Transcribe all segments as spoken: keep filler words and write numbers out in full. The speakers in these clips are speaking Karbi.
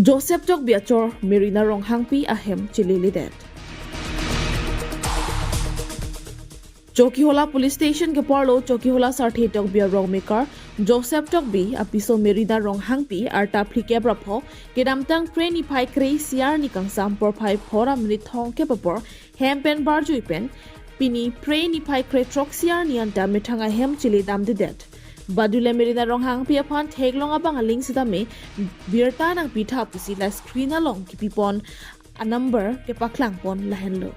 Joseph Tokbi achor Merina Ronghangpi ahem chililidet. Chokihola Police Station keparlo Chokihola Sarthe Tokbi arong mekar Joseph Tokbi apiso Merina Ronghangpi arta phlikep ra pho kedamtang Phre niphai kre-isi arni kangsam porphai phongo minit thomkep apor hem pen barjui pen pini Phre niphai kre-throksi arni anta methang ahem chili damdedet. Badule Merina Ronghangpi aphan theklong abang aling sitame birta nangpitha pusi la screen along kipipon a number kepaklangpon lahenlo,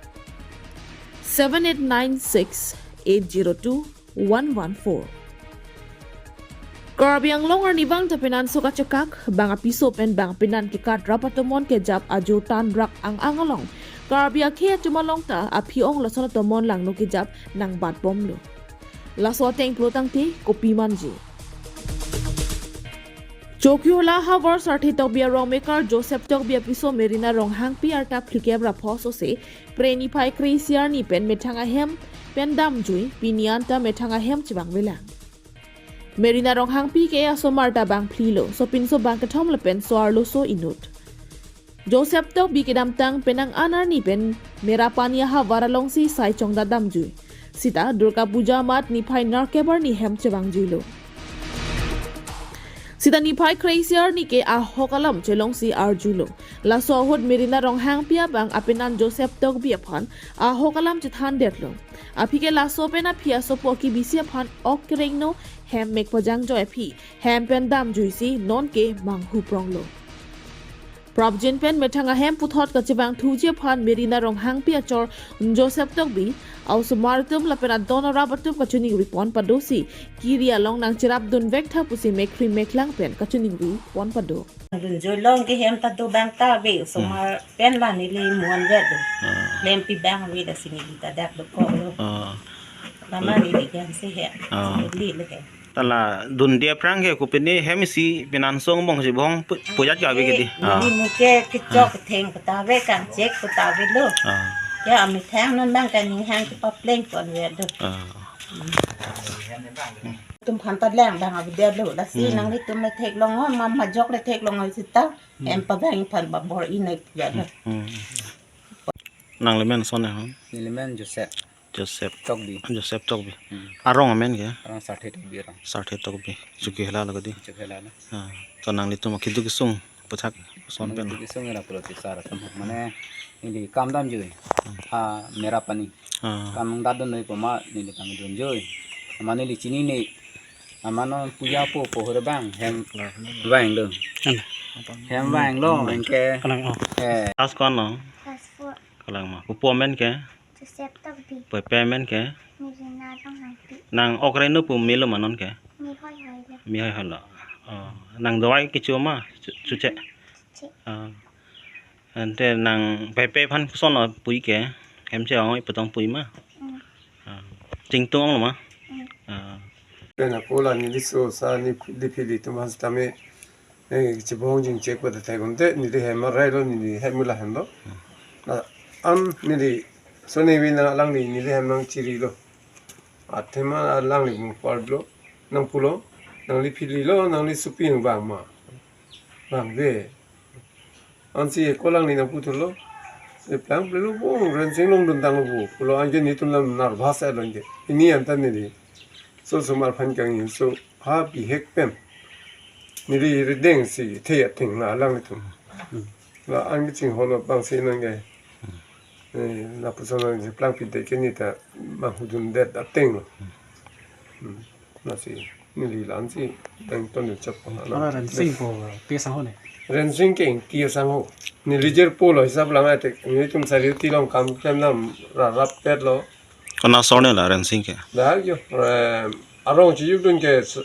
seven eight nine six eight zero two one one four. Karbi Anglong arnivang ta penanso kachekak, bang apiso pen bang penan kekat rap atomon kejap ajo tan rak ang-ang along Karbi akhei atum along ta aphi-ong lason atomon langno kejap nangbatbomlo. Laso ateng pulo tangte kopi manji. Chokihola havar Sarthe Tokbi arong mekar Joseph Tokbi apiso Merina Ronghangpi arta phlikep ra pho sose Phre niphai kre-isi arni pen methang ahem pen damjui pini anta methang ahem chevangvelang. Merina Ronghangpi ke asomar ta bang phlilo, sopinso bang kethom lapen so-arloso inut. Joseph Tokbi kedamtang penang an arni pen Merapani ahavar alongsi sai chongdat damjui. Sita Durga Puja amat niphai nerkep arni hem chevangjuilo. Sita niphai kre-isi arni ke ahok alam chelongsi arjulo. Laso ahut Merina Ronghangpi abang apenan Joseph Tokbi aphan ahok alam chethandetlo. Aphi ke laso pen aphi asopo kebisi aphan ok kerengno hem mek pajangjoi aphi hem pen damjuisi nonke manghupronglo. Prapjin pen methang ahem puthot kachevangthuji aphan Merina Ronghangpi achor Joseph Tokbi a-osomar atum lapen adon arap atum kachiningri pon padosi kiri along nangcherapdun vektha pusi mekhri meklang pen kachiningri pon pado. Dunjui long ke hem ta do bang ta ave, osomar pen la neli muan vet do. Ah. Lempi bang ave, lasi neli ta dak dokoklo. Ah. Lama neli ke hem si he. Ah. Neli le he. Ta la dunde aphrang ke kopine hem isi penan song bong si bong pu-, pujat ka ave ke di. Neli mu ke kechok theng puta ave, kangchek puta avelo. Ah. Ya amethang non bang kaning hang kepapleng pon vet do. Ah. Tum phan ta lang bang avedetlo, lasi nanglitum le theklong ho, ma majok le theklong ho sita. Hem pabang phan ba bor-i nai ya. Hmm. Nangli men son ya, ha? Neli men Joseph. Joseph. Tokbi. Joseph Tokbi. Hmm. Arong amen ke? Arong Sarthe Tokbi arong. Sarthe Tokbi. Chokihola lo ke di. Chokihola lo. Ah, to nanglitum akeduk kesung puthak son pen. Keduk kesung era pulo ti sar atum. Mane neli kam damjui. Hmm. Ha Merapani. Ah. Kam nangdadun noi poma neli kam dunjui. Mane neli chinine. Amat non puja po po hore bang hem vanglo. Ano? Hem vanglo, hmm, anke. Kalang, oh. Eh. Class ko-an lo? Class four. Kalang ma. Kopi amen ke? Joseph Tokbi. Pei pei amen ke? Merina Ronghangpi. Nang ok reno pu melo ma non ke? Mihoi hoi lo. Mihoi hoi lo. Oh, nang dawai kecho ma? Chu-, chuche. Che. Ah. Ante nang pei pei aphan kosonlo puji ke? Hem che-ong iputong puji ma? Hmm. Ah. Chingtung ong lo ma? Hmm. Ah. Pen apo la neli so sa neli phili atum aphan sitame, eh, chibong jingchek pada thai konte, neli hem arai lo, neli hem mula hem lo. Hmm. Na, an neli so neli na alangli neli hem nangchirilo. Athema alangli mu parlo, nangpulo, nangli phililo, nangli suping bang ma. Bang ve. Ansi ko alangli nangputhulo. Eplang plelo bo, Rensing along duntang bo. Pulo anke nelitum lam nervous alo anke. Pini anta neli. So osomar aphan kangni so ha bihek pen. Neli rideng si the atheng la alanglitum. Hmm. La anke chinghonlo bang si nang ke. Eh, lapuson nangcheplangpi det ke neli ta manghudundet ateng lo. Hmm. Lasi neli la-an si dengton dun chap. Ala Rensing po pi asangho ne? Rensing ke ingti asangho. Neli jirpo lo hisap lang atek. Nelitum sari uti along kam klem lam ra rapet lo. Konat asor ne la Rensing ke? Dak jo, eh, arong chiyukdun ke s-,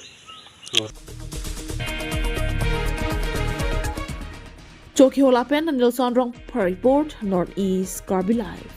Chokihola pen Nelson Rongphar report, North East Karbi Live.